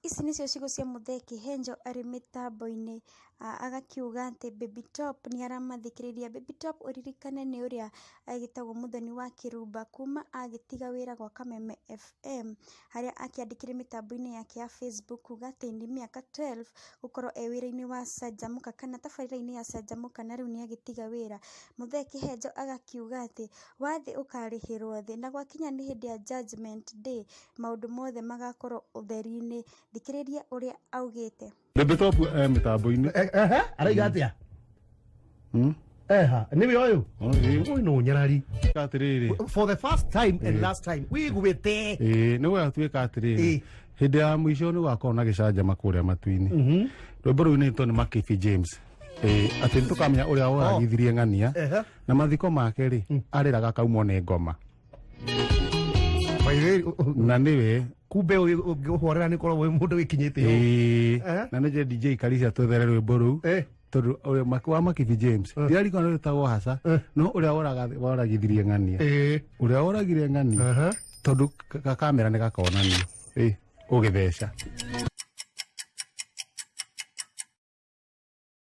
Ici nĩcio ciugo cia Muthee Kihenjo arĩ mĩtambo-inĩ agakiuga atĩ Baby Top nĩ aramathikĩrĩria. Baby Top ũririkane nĩ ũrĩa agĩtagwo Mũthoni wa Kĩrumba kuma agĩtiga wĩra gwa Kameme FM harĩa akĩandĩkire mĩtambo-inĩ yake ya Facebook kuga atĩ nĩ mĩaka 12 gũkorwo e wĩra-inĩ wa Canjamũka kana tabarĩra-inĩ ya Canjamũka na rĩu nĩ agĩtiga wĩra. Muthee Kihenjo agakiuga atĩ wathĩ ũkarĩhĩrwo thĩ na gwakinya nĩ hĩndĩ ya Judgement Day maũndũ mothe magakorwo ũtheri-inĩ. Thikĩrĩria ũrĩa augĩte. Baby Top e mĩtambo-inĩ. Ehe, araiga atĩa? Eha, nĩwe ũyũ? Oh, ĩĩ. Ũyũ nĩ ũnyarari. Atĩrĩrĩ. For the first time and last time, wĩiguĩte. Ĩĩ, nĩ gũgatuĩka atĩrĩrĩ. Hĩndĩ ya mũico nĩ gũgakorwo na gĩcanjama kũrĩa matu-inĩ. Rwĩmbo rũu nĩtwo nĩ Makibi James. Ĩĩ, atĩ nĩ tũkamenya ũrĩa woragithirie ng'ania na mathiko make rĩ arĩraga akaumwo nĩ ngoma. By the way, Na nĩwe kumbe ũhorera nĩ korwo wĩ mũndũ wĩkinyĩte ũũ. Ĩĩ, na nĩ DJ Karisa twethere rwĩmbo rũu tondũ ũrĩa wa Makibi James ndirarikana rwĩtagwo haca no ũrĩa woragithirie ng'ania ũrĩa woragire ng'ania tondũ gakamera nĩ gakonanio. Ĩĩ, ũgĩtheca.